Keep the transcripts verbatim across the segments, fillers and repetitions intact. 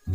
哎，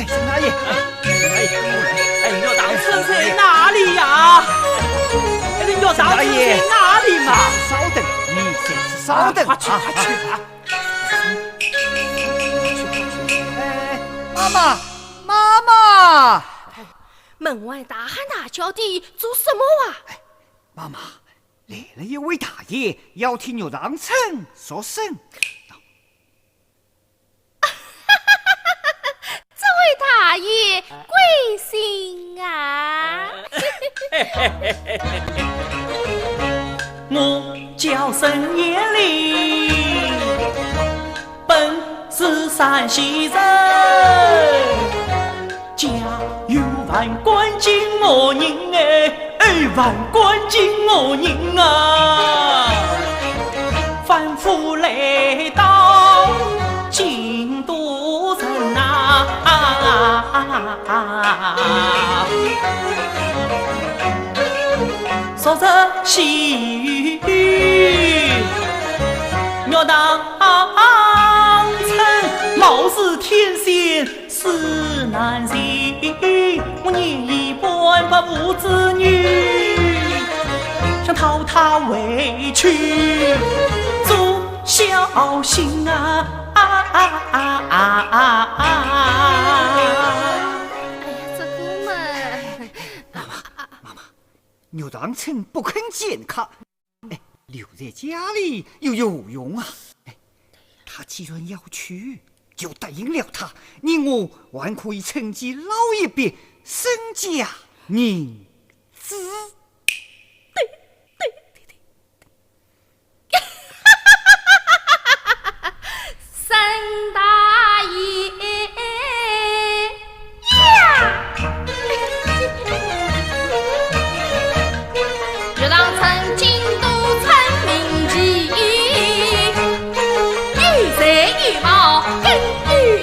沈大爷，哎，沈大爷，哎，岳大春在哪里呀？哎，岳大春在哪里嘛？稍等，你先稍等啊，快去，快去啊！哎，妈妈，妈妈！哎，门外大喊大叫的做什么啊？哎，妈妈，来了一位大爷，要替岳长春说声。这位大爷贵姓啊？我叫沈延龄，本是山西人，家有万贯金磨银哎，哎，万贯金磨银啊，反复来到京都城啊。 昨日西域，岳长春貌似天仙似男形，我年已半百无子女，想讨她回去做孝心啊。哎呀，这个嘛。 岳长春不肯见客，哎，留在家里又有何用啊？哎，他既然要去，就答应了他，你我还可以趁机捞一笔身家银子。对，对，对，对。 沈大爷呀！岳长春京都称名奇，有才有貌更有艺。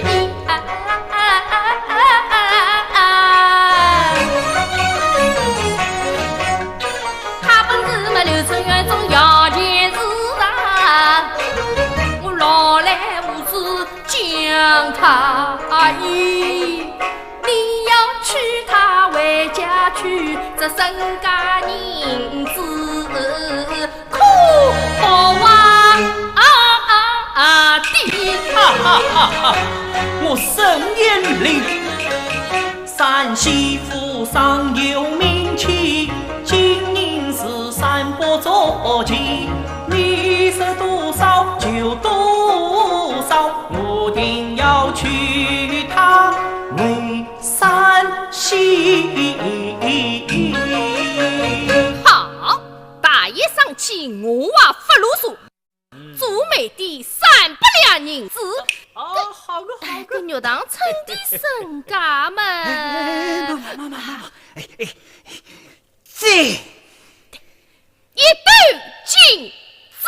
他本是么刘春元中要钱是啊，我老来无事将他依。你要娶她回家去，这身家银子可不啊啊啊的。哈哈哈哈！我沈延龄， 山西府上有名气，金银是三不足钱。你说多少就多少，我定要娶她回山西。好，大爷生气，我也不啰嗦。 做么赔抵三百两银子。哦，好个，好个。哎，搿玉堂春的身价嘛。哎，哎，慢慢，慢慢，慢慢。哎，哎，哎，这。一斗金子。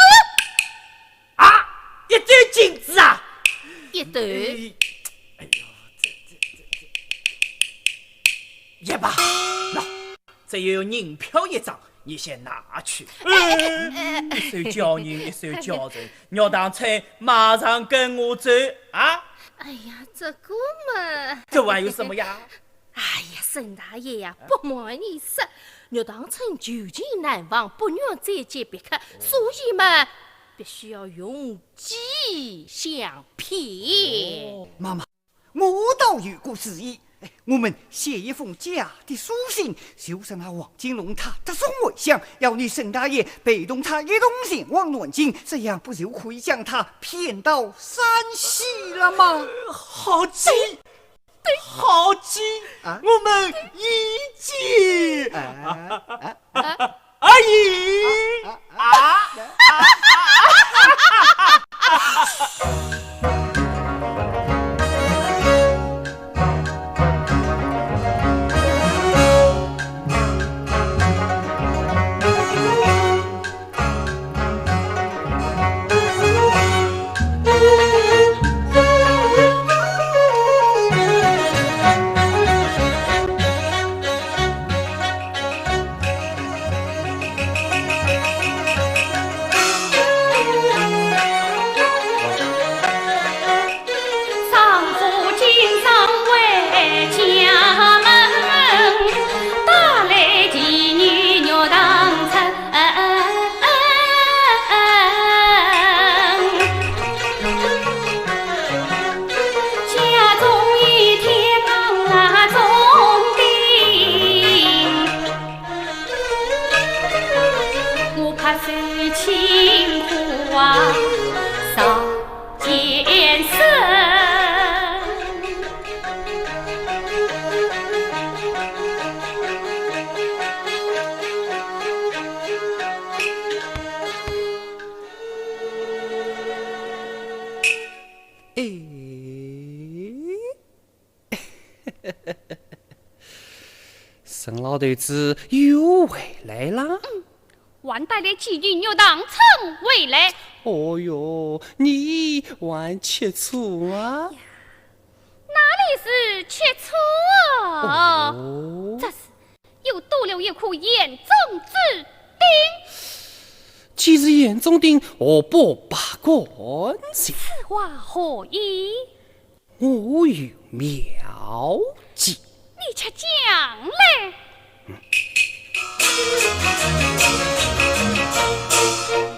啊，一斗金子啊？一斗。哎，哎呦，这，这，这，这，也罢，喏，这有银票一张，你先拿去。哎，哎，哎，哎。一手交银，一手交人，玉堂春马上跟我走啊！哎呀，这个嘛。这还有什么呀？哎呀，沈大爷呀，不瞒你说，玉堂春旧情难忘，不愿再见别客，所以嘛，必须要用计相骗。哦。妈妈，我倒有个主意。哎，我们写一封假的书信，就说那王金龙他得宠回乡，要你沈大爷陪同他一同前往南京，这样不就可以将他骗到山西了吗？好计，好计，啊？我们一计。哎，哎，哎。 阿姨！啊！啊！啊！啊！啊！哎，沈老头子又回来啦？嗯，还带了几个玉堂春回来。哦哟，你还吃醋啊？哪里是吃醋啊？哦。这是 又多了一颗眼中钉。既是眼中钉，何不罢官司？此话何意？我有妙计。你且讲来。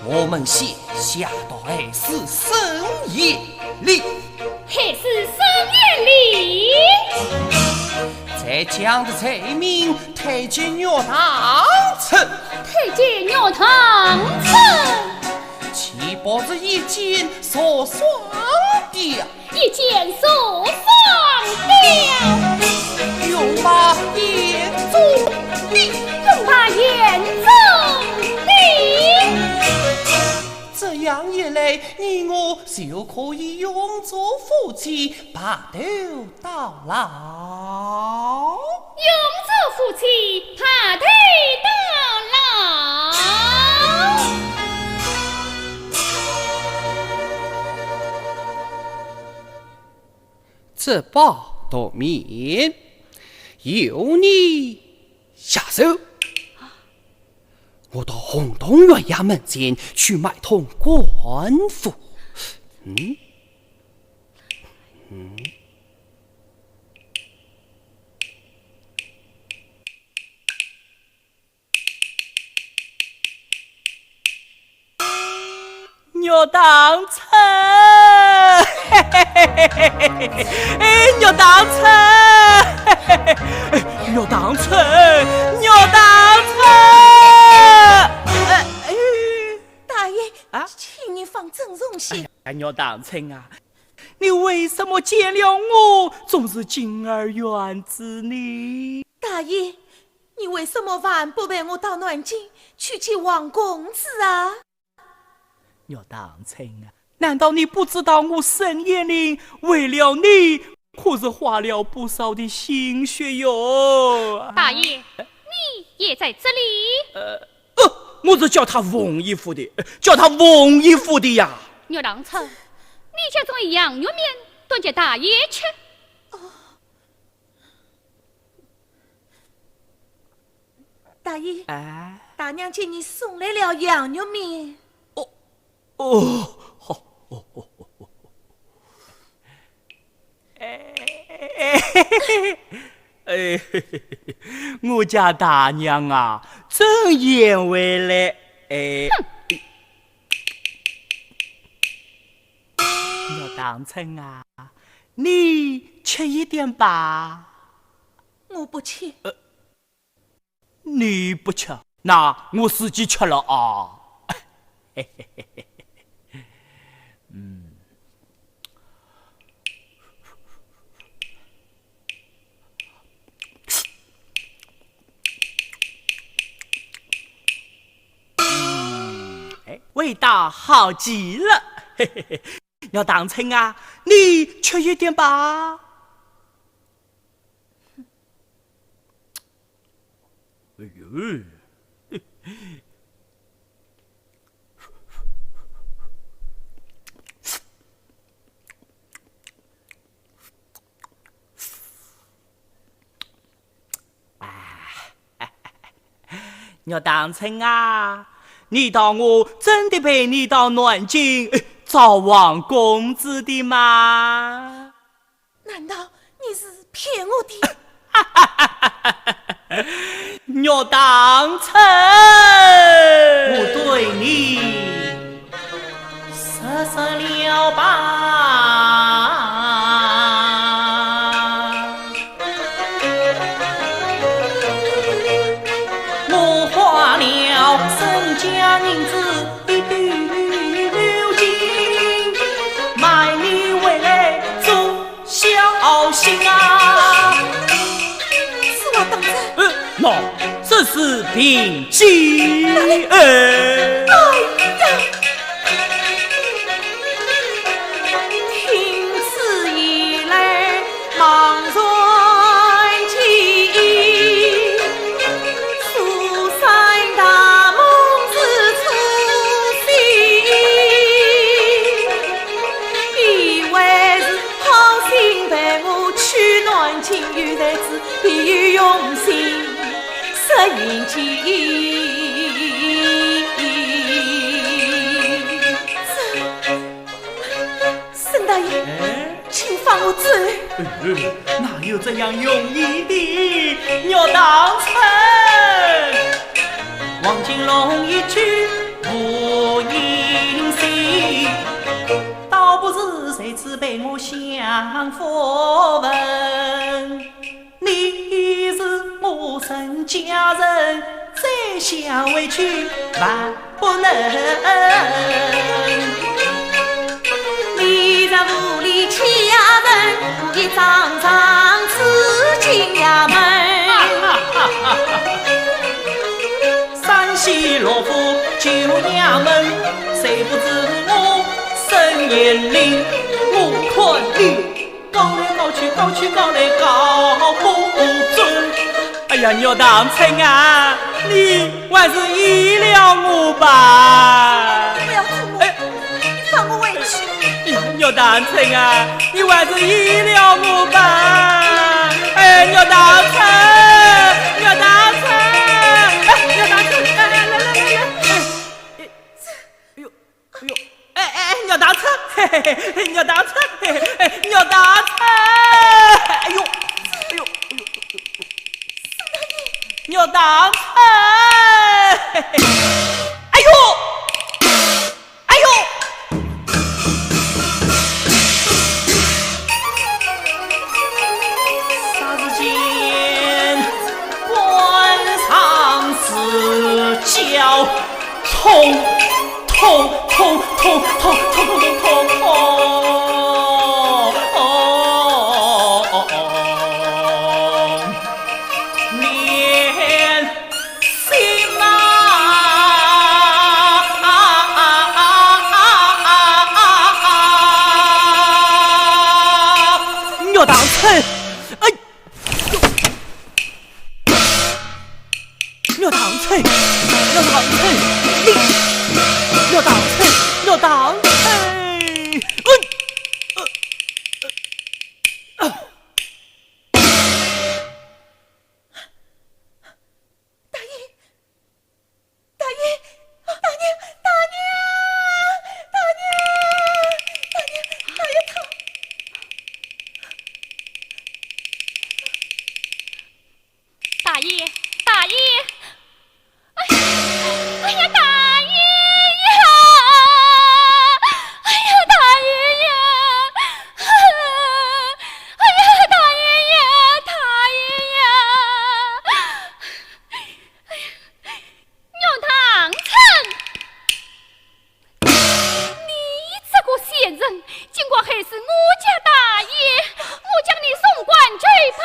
我们先下到海市蜃楼里。 海市蜃楼里。再将这罪名推给玉堂春。推给玉堂春。岂不是一箭双雕？一箭双雕。用把眼中钉。用把眼中钉。 这样一来，你我就可以永做夫妻，白头到老。永做夫妻，白头到老。这包大面，由你下手。 我到洪洞县衙门前去买通官府。嗯？嗯？ 玉堂春，哎，玉堂春，哎，玉堂春，玉堂春，哎，哎。大爷，啊？请你放尊重些。哎呀，玉堂春啊，你为什么见了我总是敬而远之呢？大爷，你为什么还不陪我到南京去见王公子啊？玉堂春啊，难道你不知道我沈延龄为了你，可是花了不少的心血哟？大爷，你也在这里？呃，呃，我是叫他缝衣服的，叫他缝衣服的呀。玉堂春，你家中的羊肉面端给大爷吃。 大爷，哎？大娘给你送来了羊肉面。哦，哦，好，哦，哦，哦，哦。哎，哎，哎，我家大娘啊，真贤惠嘞，哎。哼。玉堂春啊，你吃一点吧。 我不吃。呃，你不吃，那我自己吃了啊。嗯。嗯，哎，味道好极了。玉堂春啊，你吃一点吧。 哎呦！啊，玉堂春啊，你当我真的陪你到南京，哎，找王公子的吗？ 难道你是骗我的？玉堂春，我对你说说了吧。我花了身家银子一斗金，买你回来做 孝心啊。是我当真。呃，喏，这是凭据。哪里？哎。哎呀！听此言来，茫然间，苏三大梦是初醒。 以为是好心陪我去南京，有才子别有用心，实言间。沈大爷，哎？请放我走。哎，哪有这样容易的，玉堂春？黄金龙一去无音信， 倒不如才子陪我享福分。你是我沈家人，再想回去万不能。你在府里欺压人，我也常常吃进衙门。山西罗浮九衙门，谁不知我 沈延龄，我看你搞来搞去，搞去搞来搞不准。哎呀，玉堂春啊，你还是依了我吧。不要打我，哎，你放我回去。哎呀，玉堂春啊，你还是依了我吧。哎，玉堂春，玉堂春，哎，玉堂春，哎，哎，来来来来，哎，哎呦。 哎呦，哎，哎，哎，玉堂春，嘿，嘿，嘿，玉堂春，嘿，嘿，哎，玉堂春，哎呦，哎呦，哎呦，哎呦，玉堂春，嘿，嘿，哎呦，哎呦。霎时间，官场四角。 痛，痛，痛，痛，痛，痛，痛，痛，痛，连打菜，哎，要打菜，要打菜，你要打菜，要打菜，哎，呃，呃，呃。 大爷，大爷，大娘，大娘，大娘，大娘，大爷他。大爷，大爷，哎呀，哎呀，大爷呀！哎呀，大爷呀！哎呀，大爷呀，大爷呀！ 阮唐春，你这个贱人，竟敢害死我家大爷，我将你送官去判！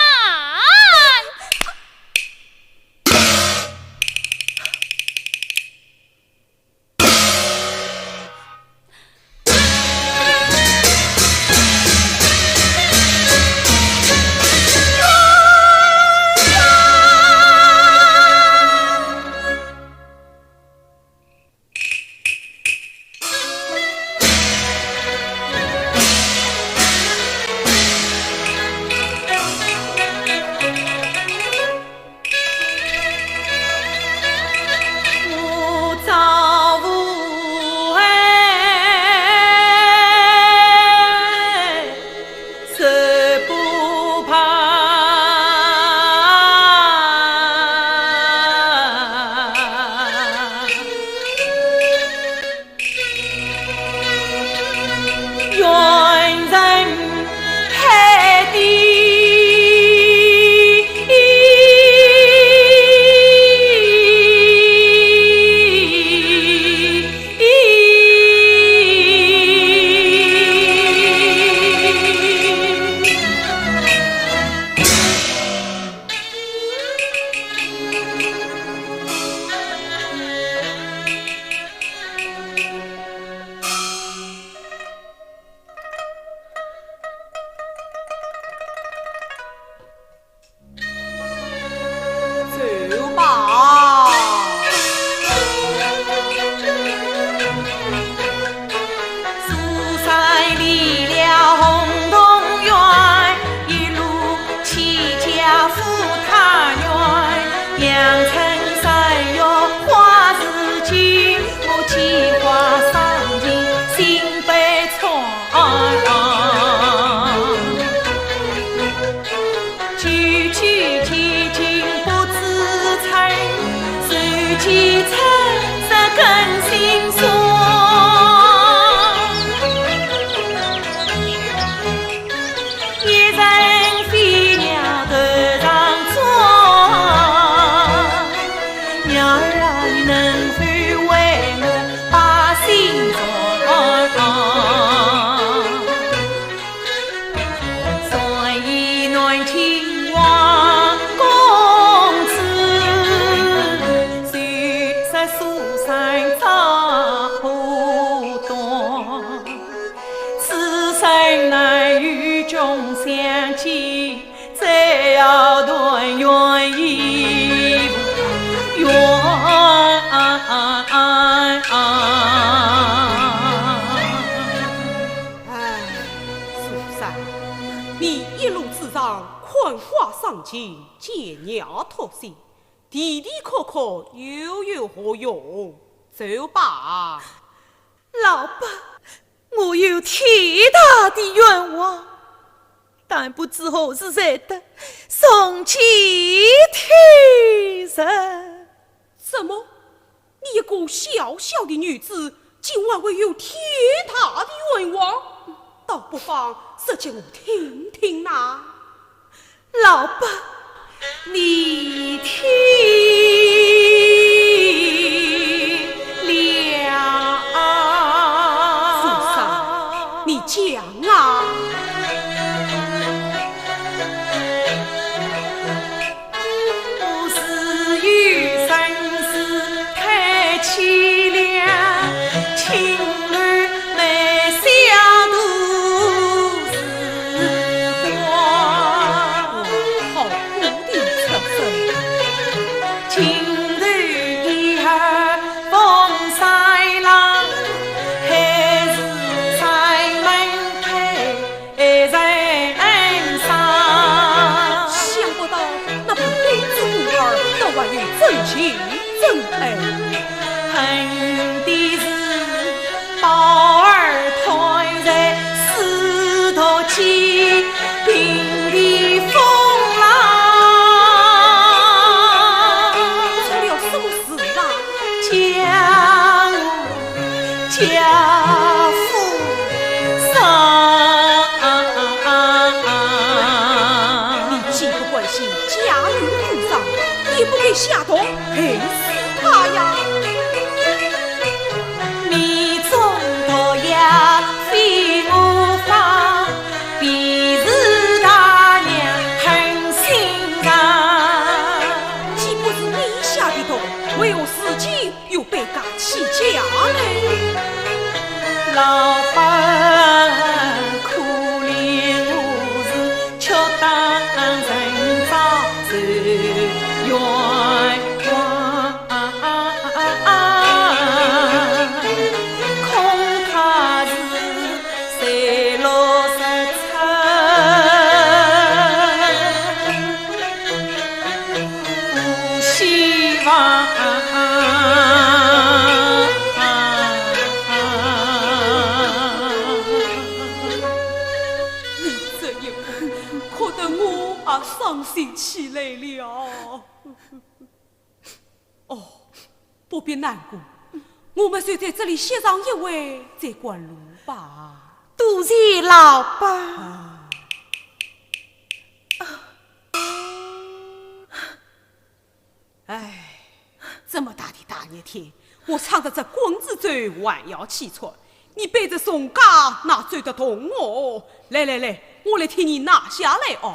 哎，苏三，你一路之上，看花赏景，见鸟托笑， 啼啼哭哭又有何用？走吧。老伯，我有天大的冤枉，但不知何时才得从前天日。怎么，你一个小小的女子，竟还会有天大的冤枉？倒不妨说给我听听呐。 老伯，你听了。苏三，你讲啊。恨的是宝儿推在四途间，平地风浪。出了什么事啊？将我家父杀。你既不关心家有多少，也不该下毒害死他呀。你中毒药非我方，必是大娘狠心肠。既不是你下的毒，为何自己又背家起家呢？老伯可怜我是 却当人造是冤枉，恐怕是谁落实出无希望。你这一哭，哭得我也伤心起来了。哦，不必难过，我们就在这里歇上一会，再赶路吧。多谢老伯。啊。唉，这么大的大热天，我撑着这滚子走还要气喘，你背着重屉哪走得动哦？来来来，我来替你拿下来哦。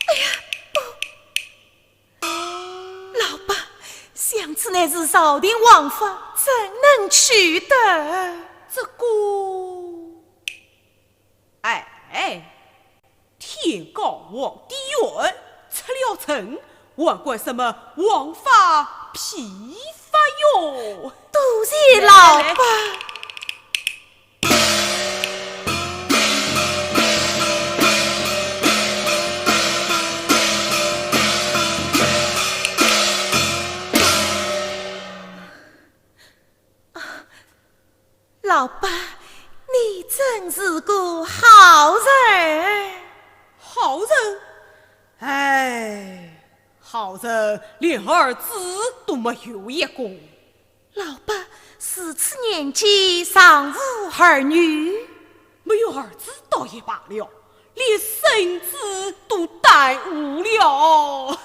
哎呀，不，老伯，箱子乃是朝廷王法，怎能取得？这个，哎，天高皇帝远，出了城，还管什么王法批法哟？多谢老伯。来来来。 老伯，你真是个好人。好人？哎，好人连儿子都没有一个。老伯，如此年纪尚无儿女？没有儿子倒也罢了， 连孙子都耽误了。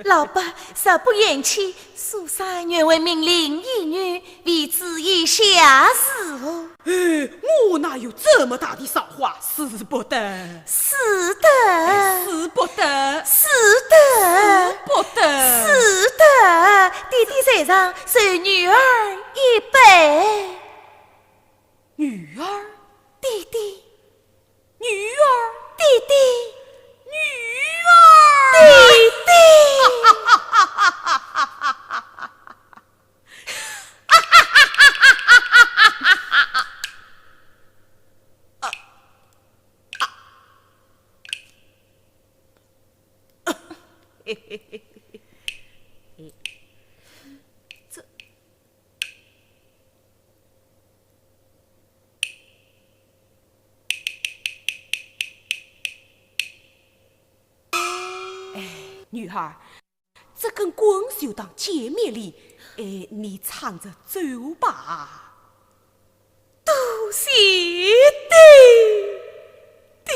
老伯，若不嫌弃，苏三愿为命令一女，未知意下如何？哎，我哪有这么大的造化，使不得。使得。使不得。使得。使不得。使得。爹爹在上，受女儿一拜。 女儿，爹爹，女儿，爹爹，女儿，爹爹。这，哎，女儿，这根棍就当见面礼，哎，你撑着走吧。多谢爹爹。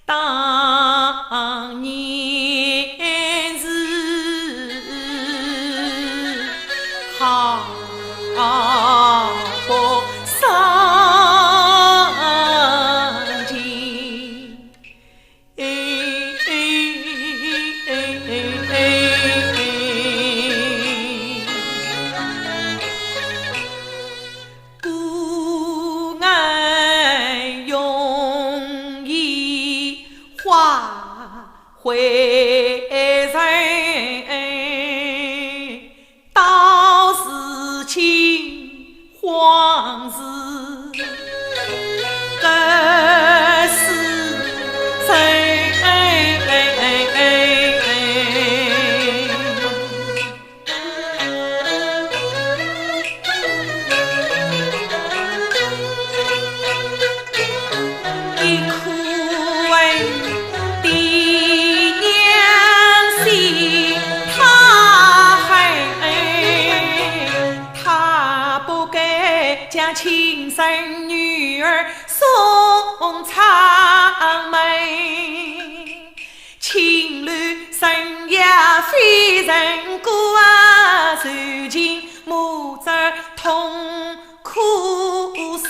当年是好不生情。 故恩永以化灰尘，到如今往事更思深。 一哭问爹娘心太狠，他不该将亲生女儿送出门。 青楼生涯非人过啊，受尽母子痛苦深。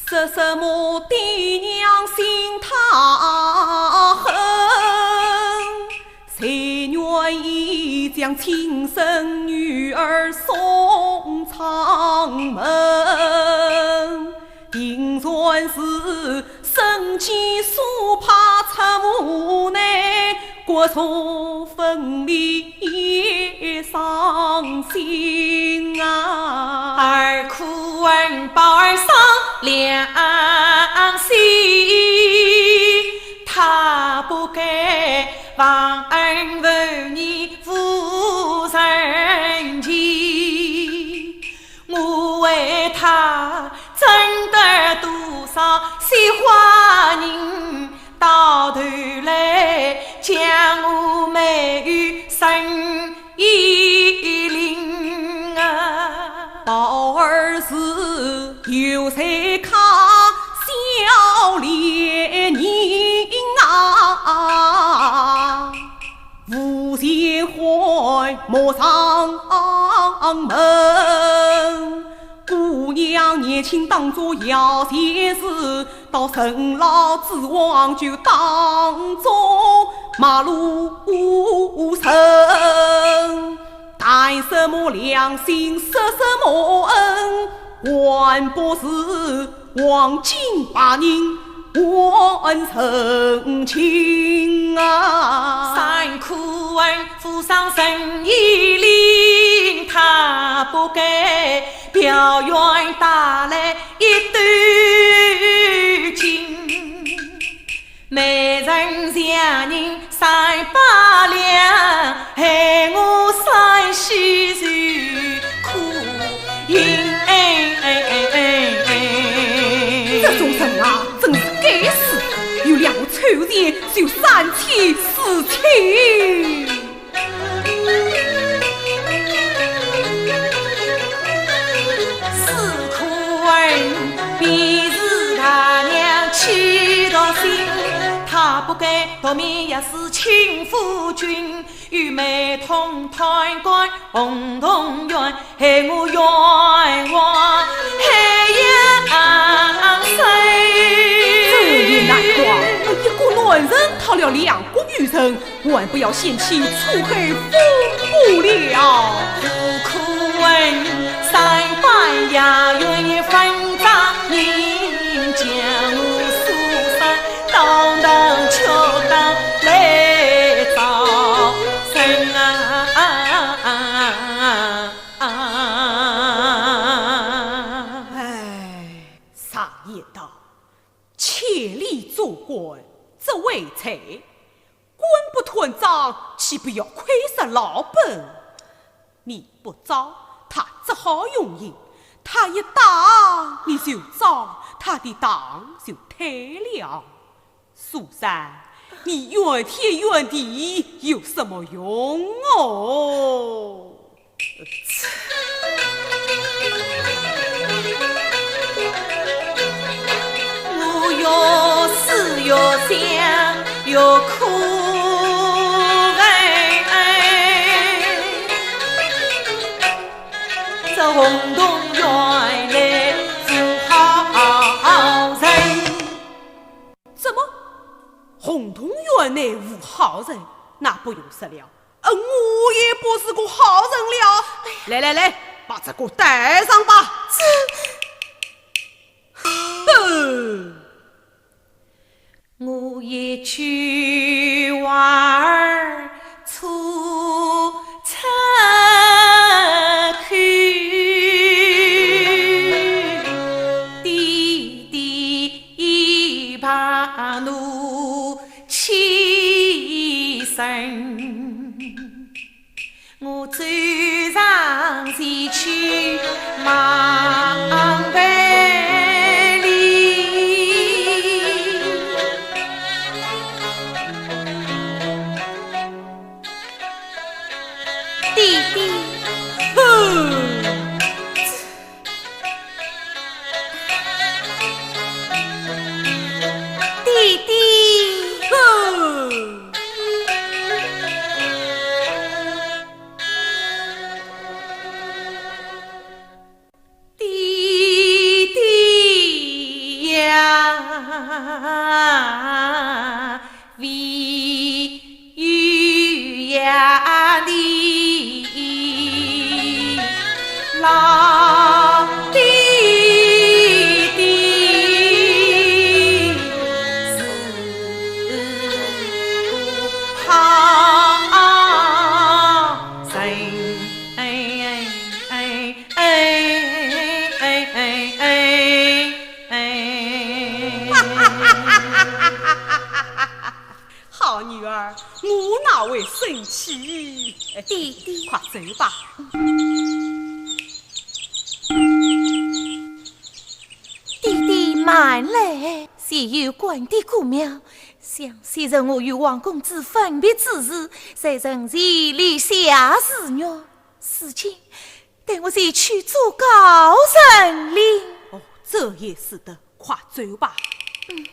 说什么爹娘心太狠，谁愿意将亲生女儿送出门？定然是 生计所迫出无奈，骨肉分离也伤心啊。儿哭恩，胞儿伤良心，他不该忘恩负义无人情。 我为他争得多少鲜花银，到头来将我没有身依邻啊。胞儿是有才巧笑脸人啊， 无钱还莫上门。姑娘年轻当作摇钱树，到人老珠黄就当作陌路人。谈什么良心，说什么恩，还不如 黄金白银换人情啊。三苦恩，富商生意人，他不该表演带来一斗金。媒人下人 三百两，害我三世受苦。这种人啊，真是该死，有两个臭钱就三妻四妾。四苦恩，便是大娘气到心，她不该 夺命也是亲夫君，与妹同贪官红铜院，害我冤枉海洋深。这也难怪，一个男人讨了两个女人，还不要掀起楚海风波了。 苦恩，三番夜月也分担，人将我疏散，当当却当来找人啊。哎，常言道，千里做官只为财，官不断涨，岂不要亏煞老本？ 你不招，他只好容易；他一打，你就招，他的糖就退了。苏三，你怨天怨地有什么用哦？我越思越想越可恨，这洪洞县内无好人。怎么？洪洞县内无好人？那不用说了，嗯，我也不是个好人了。来来来，把这个戴上吧。这，哼。 我一句话儿说出口，爹爹一把怒气生。 我走上前去望问哩。爹爹，哼！爹爹，哼！ 爹爹呀，唯有呀你老爹爹是个好人。 哎哎哎哎哎哎哎哎！好女儿，我哪会生气？哎，爹爹，快走吧。爹爹慢来，前有关帝过庙，想先生我与王公子分别之事，才曾前来谢师愿。 如今，待我前去做告人哩。哦，这也使得，快走吧。嗯。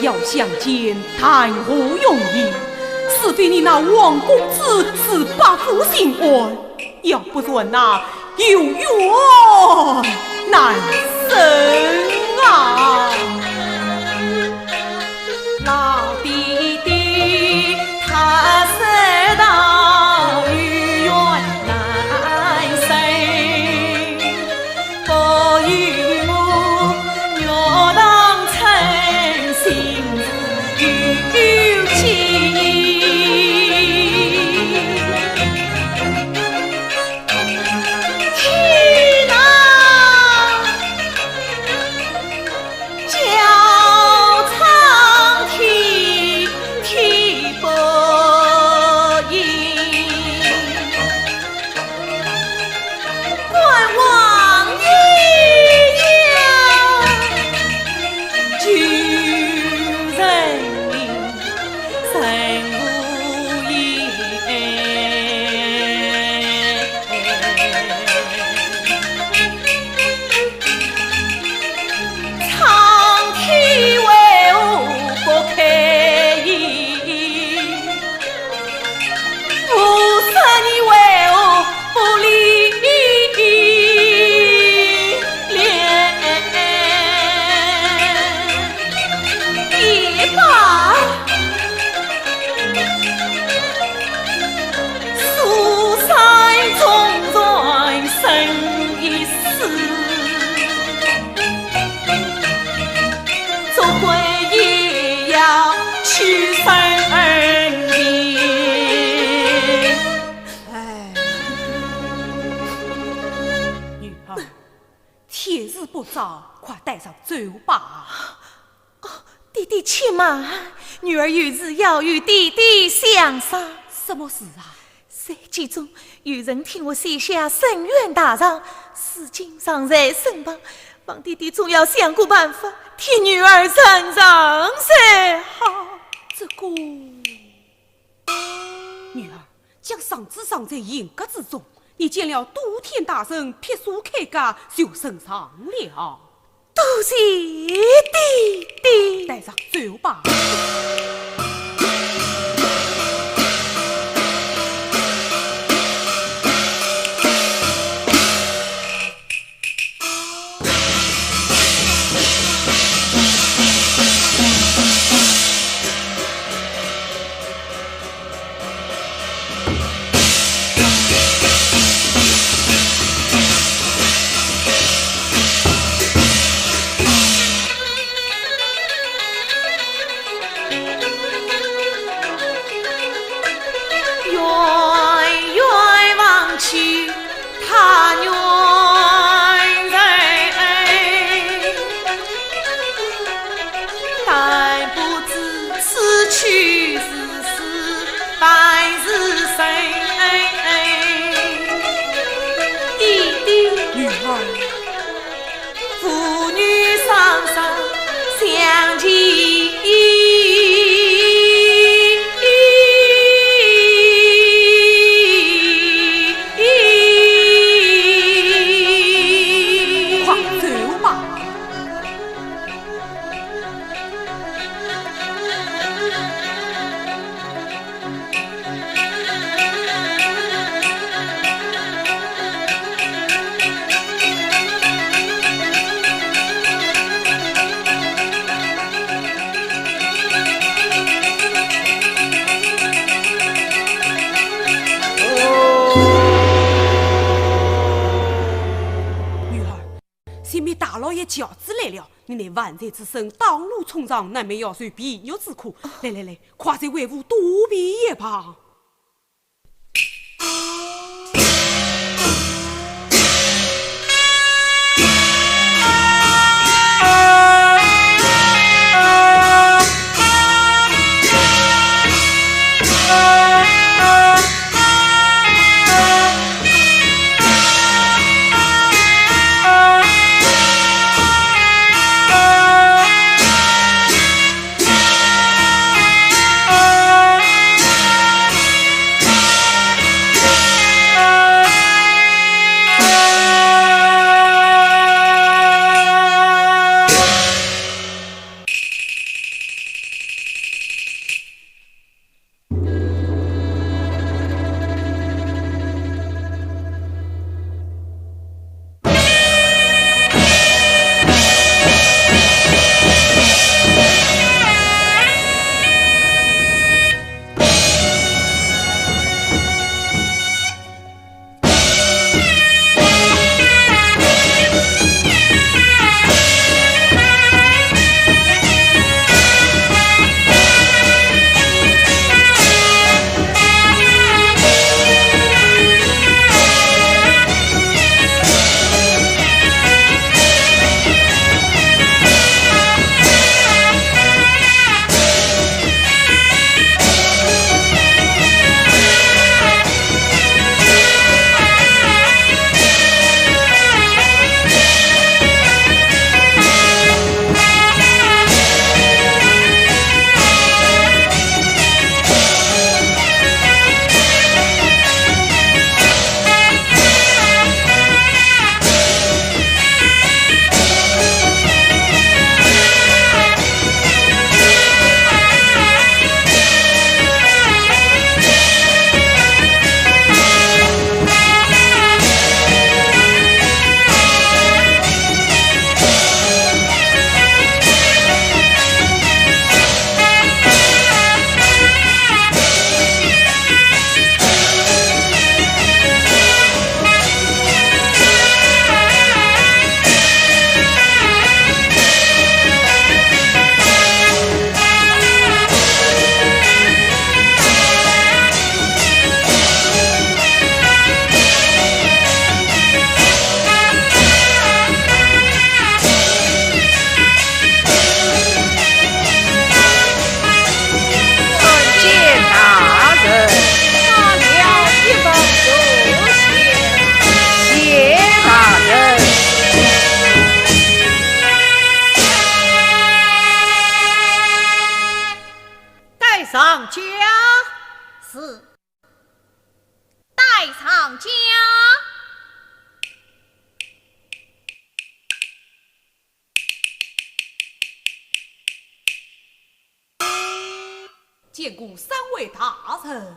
要相见谈何容易？除非你那王公子是百夫心安，要不然那有缘难成啊。老弟弟他说道有缘难成，不与我玉堂春心事有情。 天哪！叫苍天，天不应，关王爷呀，救人命，人无言。 苍天为何不开眼？菩萨你为何不怜怜？也罢。 苏三纵然生一世，做鬼也要去生恩情。哎，女儿，天色不早，快带上走吧。 哦，爹爹且慢，女儿有事要与爹爹商量。什么事啊？山间中有人替我写下申冤大状，如今尚在身旁，望爹爹总要想个办法替女儿伸张才好。这个，女儿，将状子藏在银阁之中，你见了都天大圣，劈锁开盖就呈上了。 多谢爹爹。带上走吧。远远望去， 他远在，但不知此去是死还是生。爹爹，女儿，父女双双相依。 快走吧。女儿，前面大老爷轿子来了，你乃万岁之孙，当路冲上，难免要受皮肉之苦。来来来，快在外屋躲避一旁。 哎，是。带上轿。见过三位大人。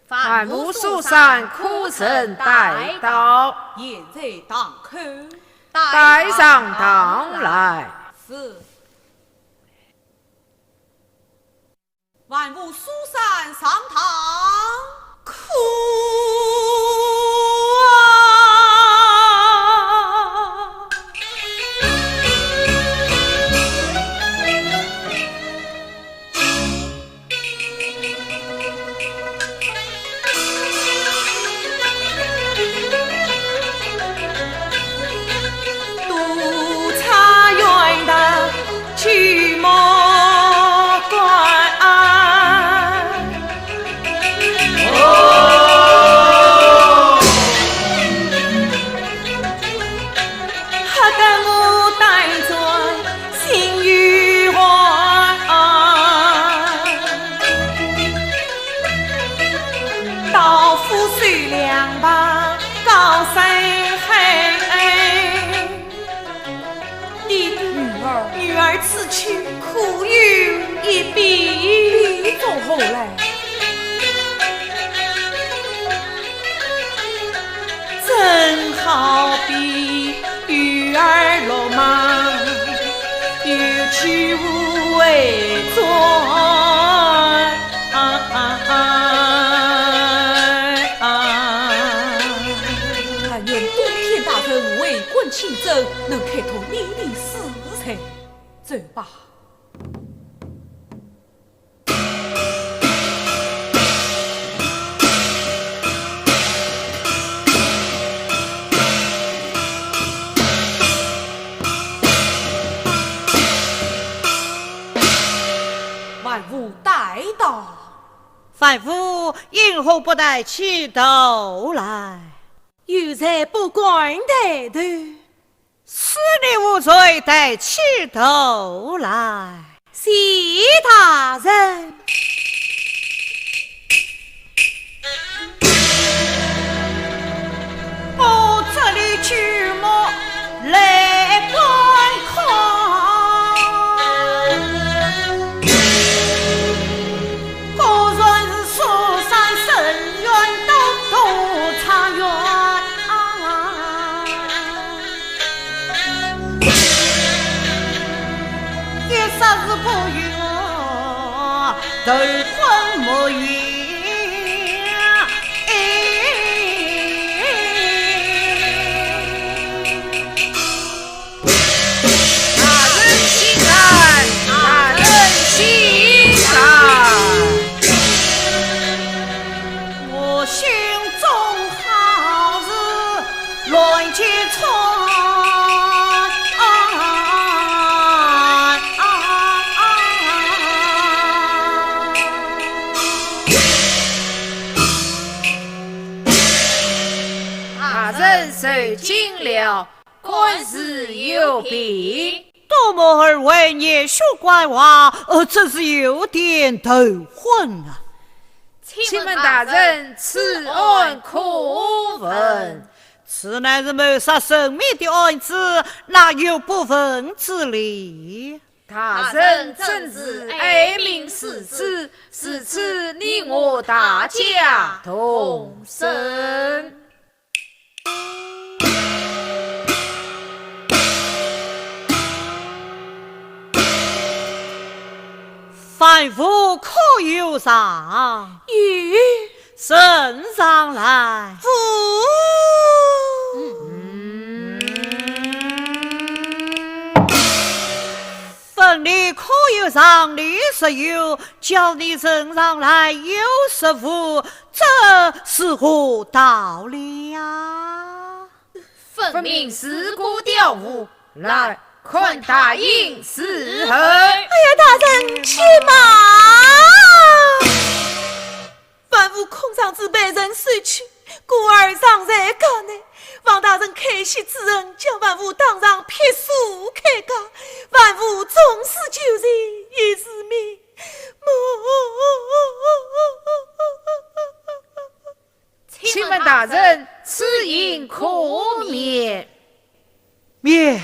万福书生可曾带到？现在堂口。带上堂来。是。万福书生上堂。可啊！ 爹，女儿，女儿此去可有一比？从何来？ 但愿东天大圣为官亲政，能开脱你的私财。走吧。 万福带到。万福因何不带起头来？有罪不敢抬头。 恕你无罪，抬起头来。谢大人。我这里举目来观看，果然是书生伸冤，都头差远。 一霎时不由头昏目眩。大人请安，大人请安。我兄 宗好是乱结穿。大人受惊了， 官司有禀。多蒙二位严兄关话，呃，真是有点头昏啊。请问大人，此案可问？此乃是谋杀神明的案子，哪有不问之理？大人正是爱民如子，如此你我大家同审。 范武可有上？有。呈上来。父。嗯。问你可有上？你说有，叫你呈上来，又说无， 这是何道理呀？分明是个刁妇，来，看她因是何。哎呀，大人且慢！范武恐上次被人收去，故而尚在家内，望大人开些之恩，将范武当场劈首开解。范武纵使求情，也是命 莫大人，此印可免。免，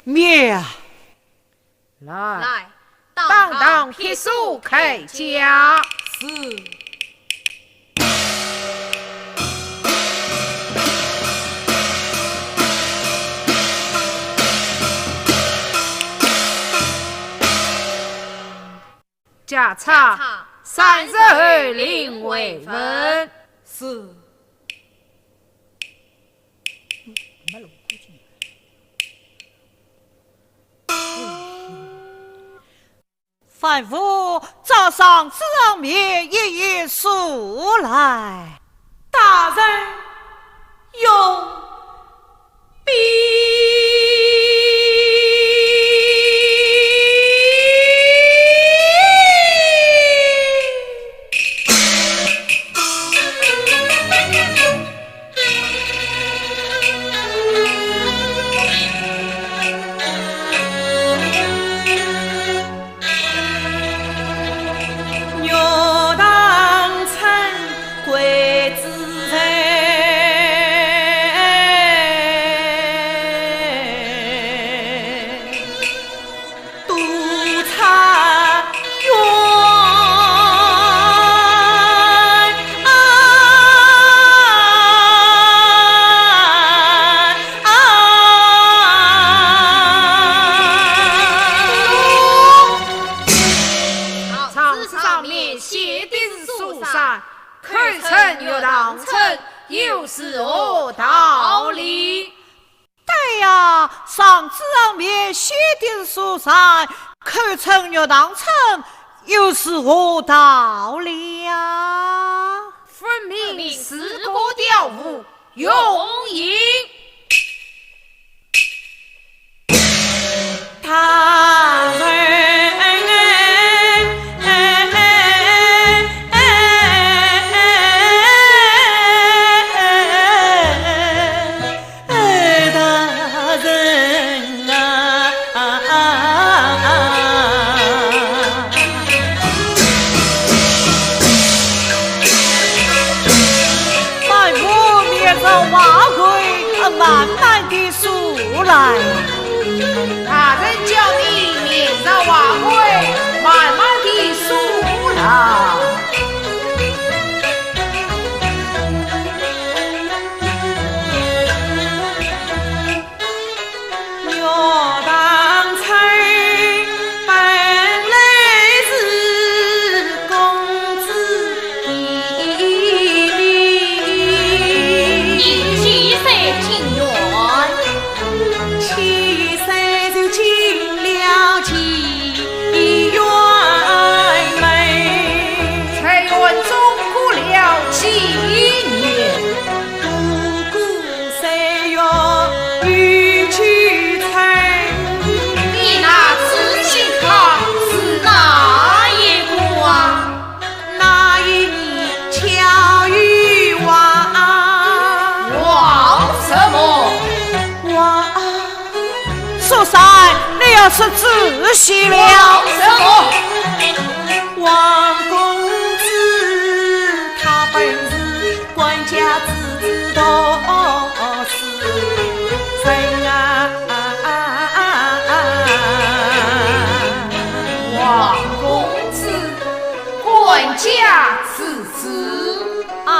免啊！来，来，当当撇除铠甲。是。 甲察，三日后另会问。是。范府，召上子尚面一一诉来。大人，容禀。 状子上面写的是书生，口称岳塘春，又是何道理？ 对呀，状子上面写的是书生，口称岳塘春，又是何道理呀？分明是个刁妇，容引。大人。 哎，大人啊！范府面朝华贵，慢慢地诉来。大人叫你面朝华贵，慢慢地诉来。 你那知青客是哪一个啊？ 那一年巧遇王。王什么？王，书生，你要是仔细了。王什么？王公子，他本是官家之子，读书人啊。 王公子，官家之子。哎，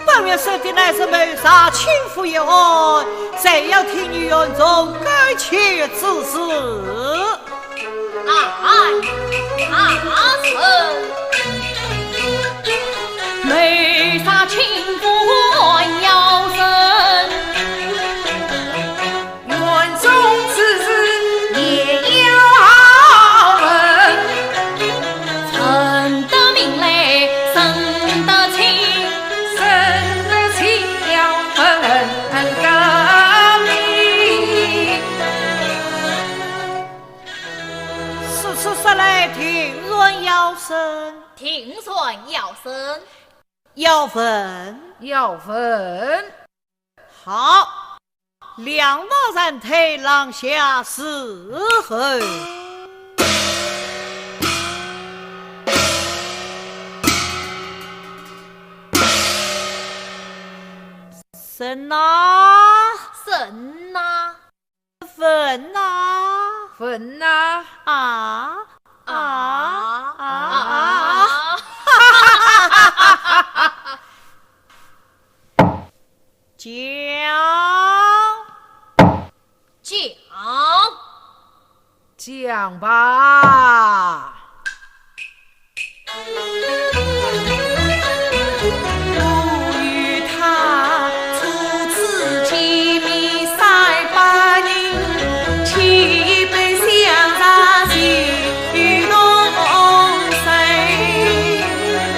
本院说的乃是谋杀亲夫一案，谁要听你院中狗吠之词？啊，啊，是。谋杀亲夫还要审。 院中之事也要问，陈德明来，沈德清，沈德清要问个明。此事说来庭院要审。庭院要审。要问。要问。 好，两旁站台，让下伺候。人呐，人呐，人呐，人呐，啊，啊，啊，啊，啊。讲，讲，讲吧。 我与他初次见面三百年，千杯相茶酒与同醉。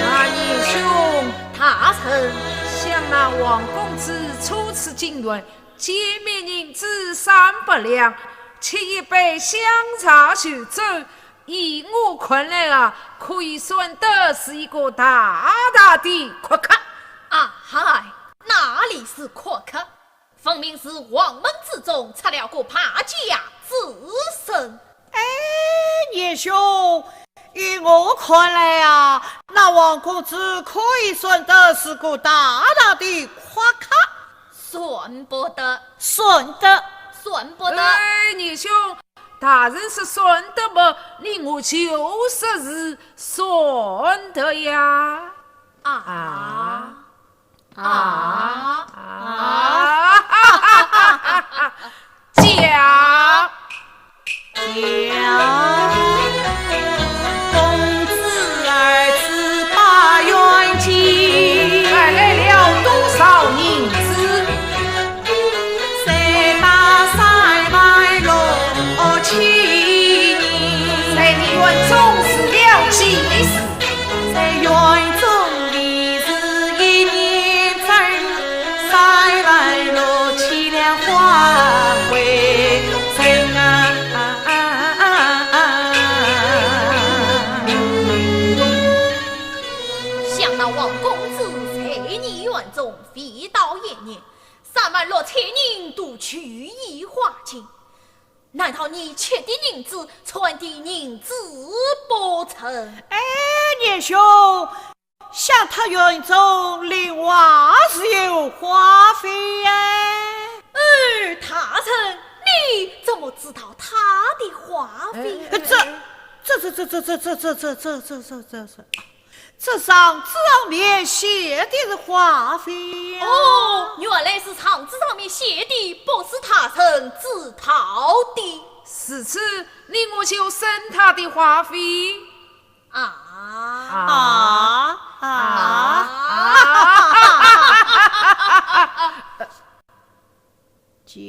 啊，年兄，大人，想那王公子初次进园，见面银子三百两，吃一杯香茶酒醉， 依我看来啊，可以算得是一个大大的阔客。啊嗨，哪里是阔客？分明是王门之中出了个败家子孙。哎，年兄，依我看来啊，那王公子可以算得是个大大的阔客。算不得。算得。算不得。哎，年兄， 大人说算得么，你我就说是算得呀。啊，啊，啊，啊，讲，讲。公子儿子把园建，带来了多少银子？ 三百三万六千银。在你园中住了几日？在园中便是一年整，三万六千两花费。想那王公子在你园中未到一年， 三万六千银都去已花尽，难道你吃的银子，穿的银子不成？哎，年兄，想他园中另外是有花费呀。哎，大人，你怎么知道他的花费？哎，哎，这，这，这，这，这，这，这，这，这，这，这，这，这， 这状纸上面写的是花费呀。哦，原来是状纸上面写的，不是大人知道的。如此，你我就算他的花费。啊。啊，啊。讲。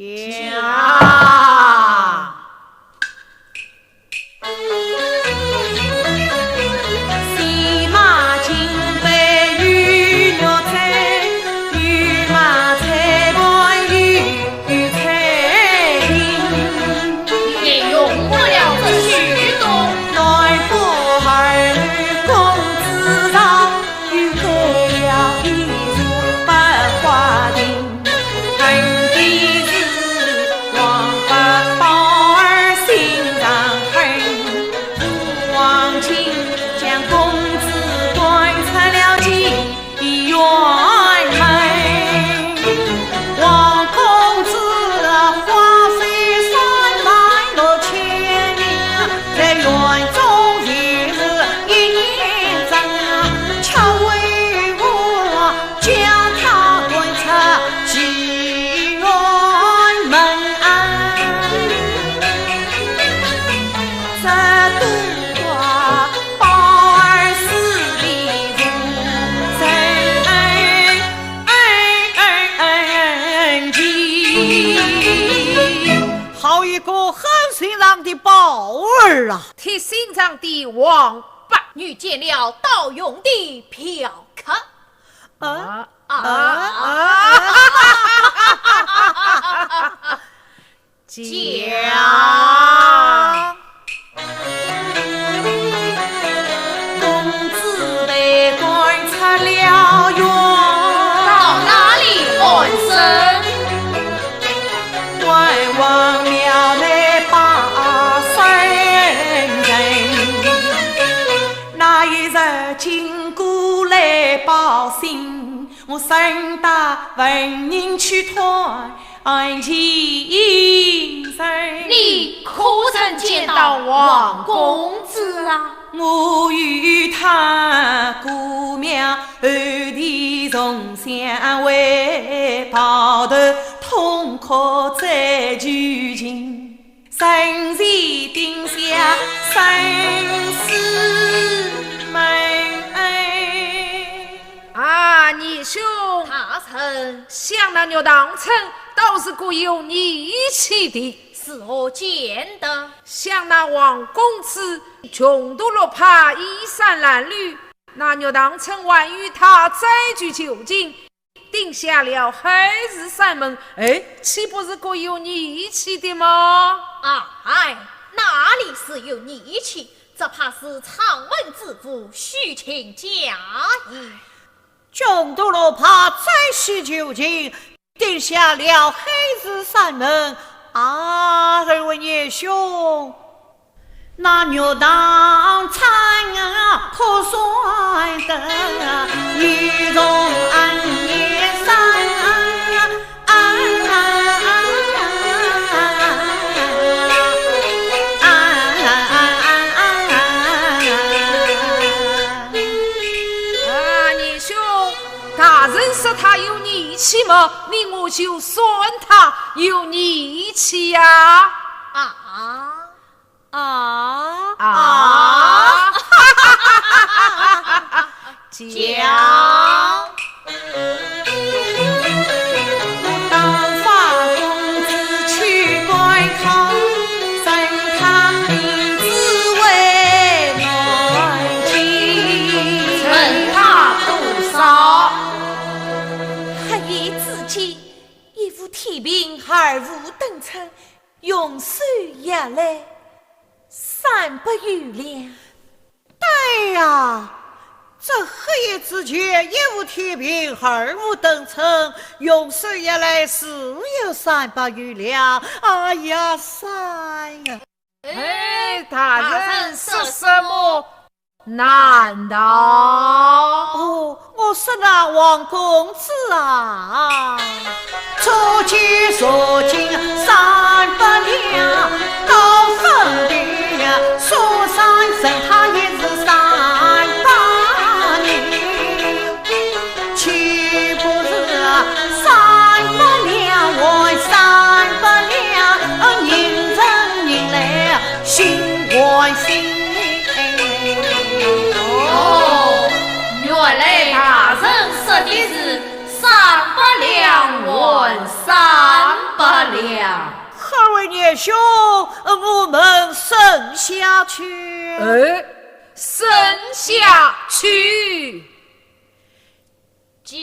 好一个很心肠的宝儿啊！铁心肠的王八。遇见了盗用的嫖客。啊？啊？啊？讲。 公子被赶出了园，到哪里安身？关王庙内拜山神。那一日经过来报信，我你可曾见到王公子啊？啊，二兄。大人。想那岳塘春倒是个有义气的。如何见得？想那王公子穷途落魄，衣衫褴褛，那岳塘春还与他再聚旧情， 定下了海誓山盟，哎，岂不是个有义气的吗？哎，哪里是有义气，只怕是旁门之物，虚情假意。穷途落魄再续旧情，定下了海誓山盟，啊，二位年兄， 那岳塘春啊，可算得一重恩义深啊。啊，年兄，大人说他有义气嘛，你我就算他有义气呀。啊。 啊？啊？讲。 黑夜之间，一无天平，二无灯秤，用手一量，三百余两。对呀，这黑夜之间，一无天平，二无灯秤，用手一量，只有三百余两。哎呀，三呀！哎，大人说什么？难道……哦， 我说那王公子啊，初见所金三百两，高分的苏三生他也是三百两，岂不是三百两还三百两，人情人来心换心。哦，原来大人说的是 三百两还三百两。二位年兄，我们审下去。哎，审下去。讲。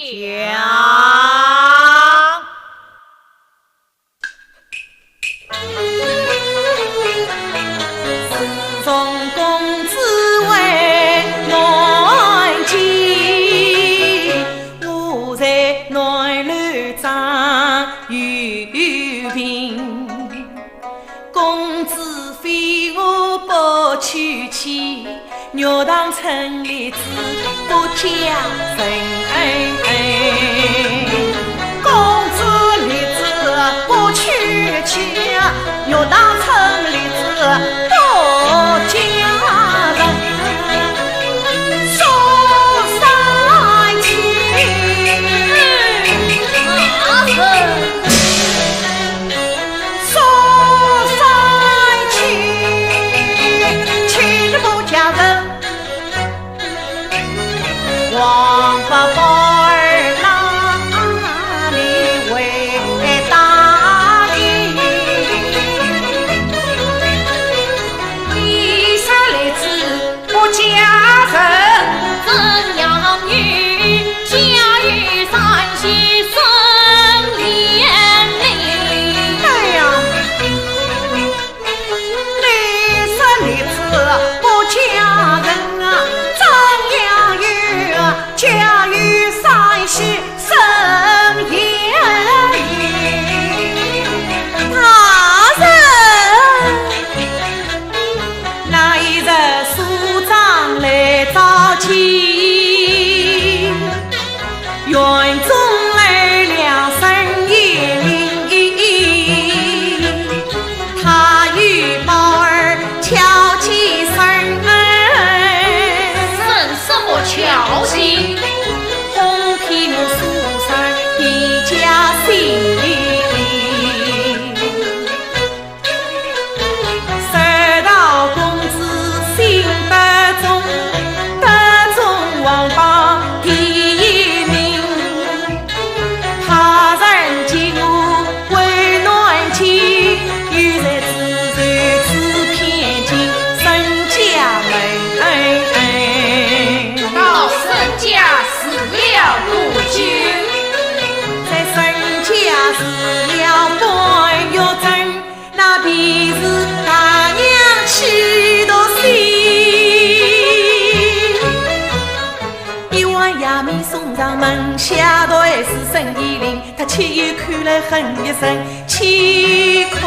下台是沈殿林，他岂有口来哼一声，岂空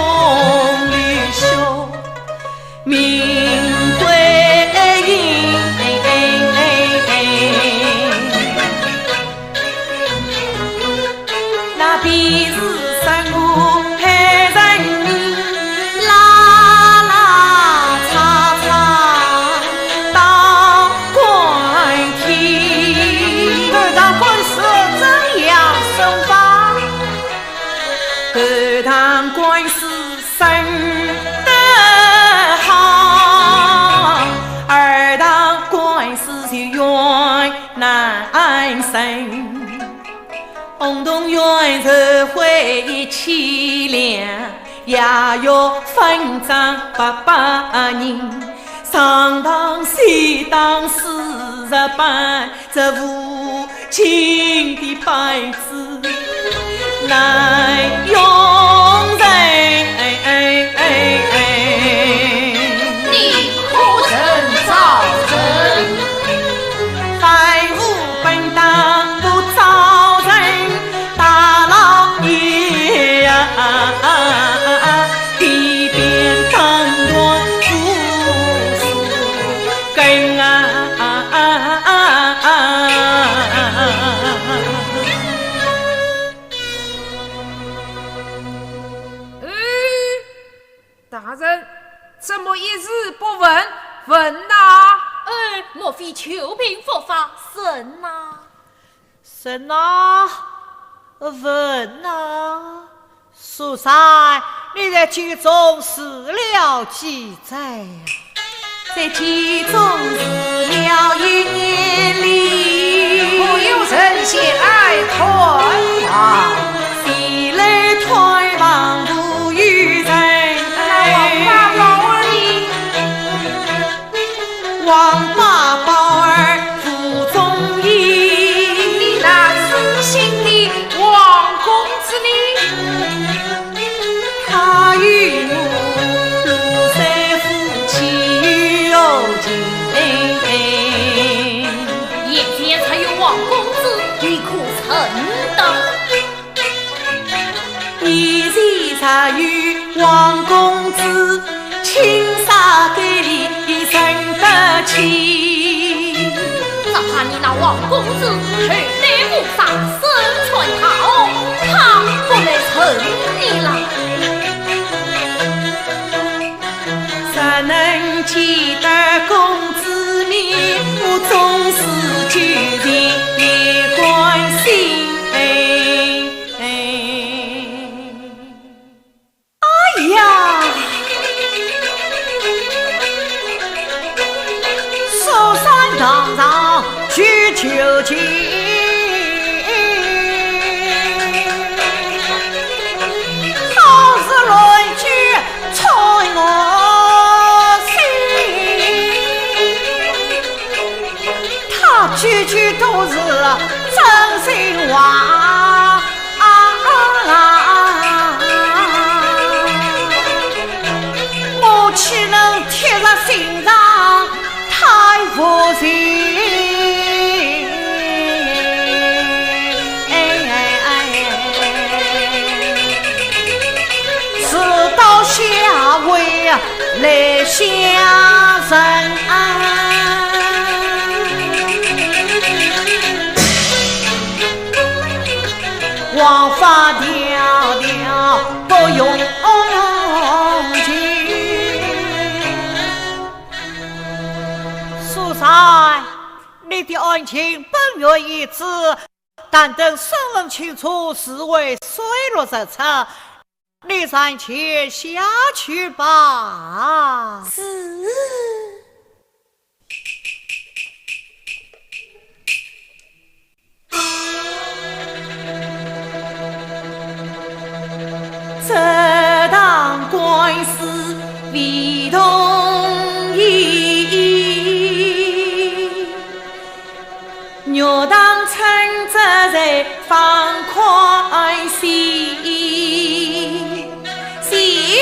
流血，名归阴。那便是什么害人，拉拉扯扯到 官天。搿场官司怎样审法？搿场官司审得好，二场官司就冤难伸。 轰动冤仇悔意凄凉，夜月分斩八百人，上当下当四十班，这无情的班子难容忍。你可曾招认？ 犯无本当不招认，大老爷呀，地边当官无事根啊。嗯， 大人，怎么一字不问？问呐！哎，莫非邱平伏法？审呐！审呐！问呐！苏三，你在卷宗试了几载呀？ 在卷宗试了一年哩。可有人前来探望？前来探望无有人。那王八宝儿呢？王八宝儿府中矣。你那知心的王公子呢？ 他与我如水夫妻有情。眼前才有王公子，你可认得？眼前才有王公子， 青纱对立认得清。只怕你那王公子头戴乌纱身穿套，他不来认你了。若能见得公子面，我终是旧情也甘心。 哎呀！苏三堂上去求情，好似乱箭穿我心。他句句都是真心话。 啊，我岂能铁石心肠太无情？自到下回 来相认。王法迢迢不容情。苏三，你的案情本院已知，但等审问清楚，是为水落石出。 你暂且下去吧。是。这堂官司未动意， 玉堂称职在放宽心，谢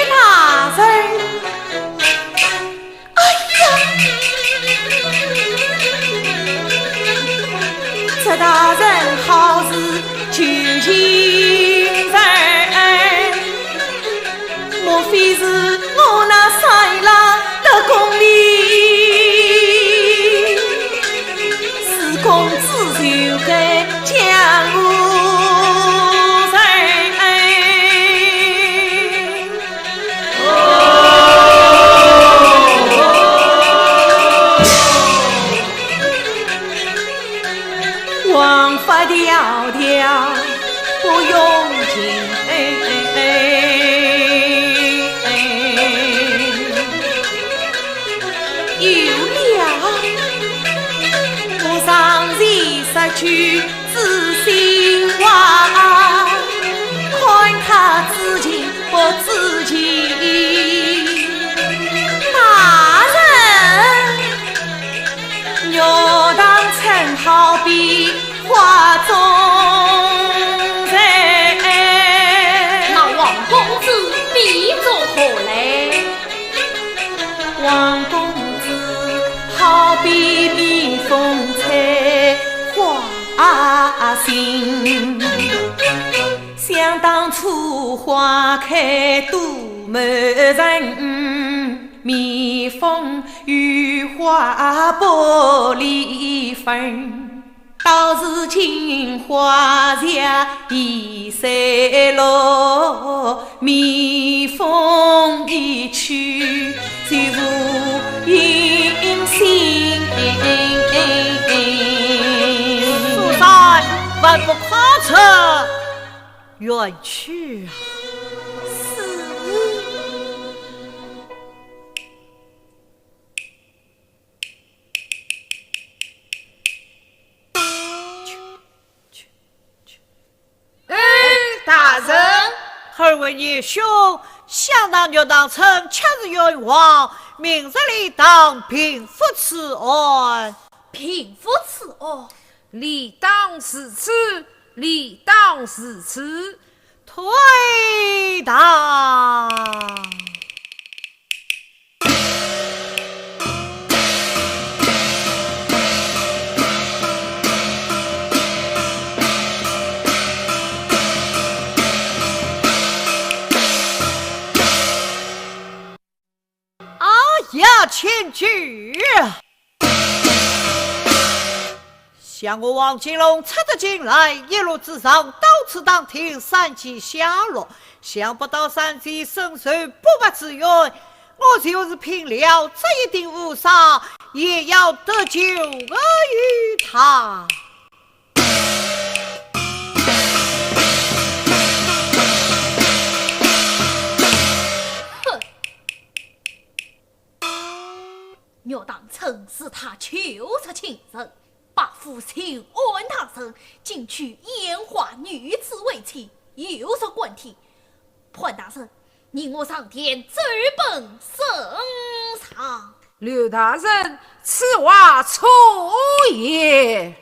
大人。哎呀，去知心话，看他知情不知情。大人，玉堂春好比花中人。那王公子比作何来？ 王公子好比蜜蜂采花心，想当初花开多迷人，蜜蜂与花不离分。 到如今花谢已散落，蜜蜂已去，就无音信。苏三，还不快撤远去啊！是。 哎，大人。二位义兄，想那玉堂春确是冤枉，明日理当平复此案。平复此案？理当如此，理当如此。退堂。 啊呀，千岁！想我王金龙出得京来，一路之上到此打听三姐下落，想不到三姐深受不白之冤，我就是拼了这一顶乌纱，也要得救于她。 哼！玉堂春是他旧识情人，伯父秦安大人竟娶烟花女子为妻，有失官体。 潘大人，你我上殿奏本圣上。刘大人，此话错也。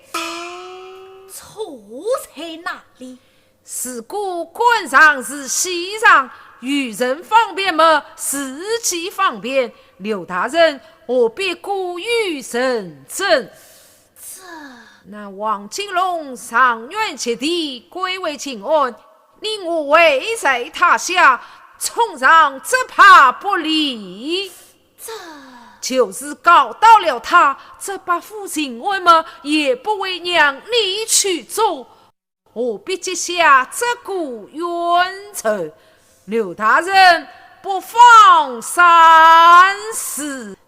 错在哪里？自古官场如戏场，与人方便么，自己方便。刘大人何必过于认真？ 这……那王金龙上元及第，贵为秦安，你我危在他下，冲上只怕不利。这……就是告到了他，这伯父秦安么，也不会让你去做，何必结下这股冤仇？刘大人，不妨三思。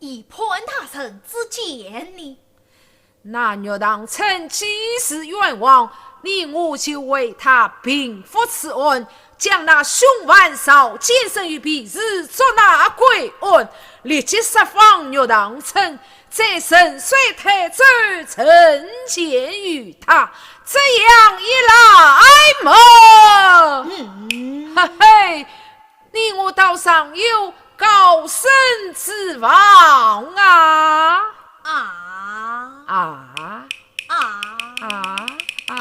以潘大人之见呢？那玉堂春既是冤枉，你我就为他平复此案，将那凶犯赵坚生与皮氏捉拿归案，立即释放玉堂春，再顺水推舟成全于他，这样一来么，嗯。嘿嘿， 你我倒尚有高升之望啊！啊！啊！啊！啊！啊！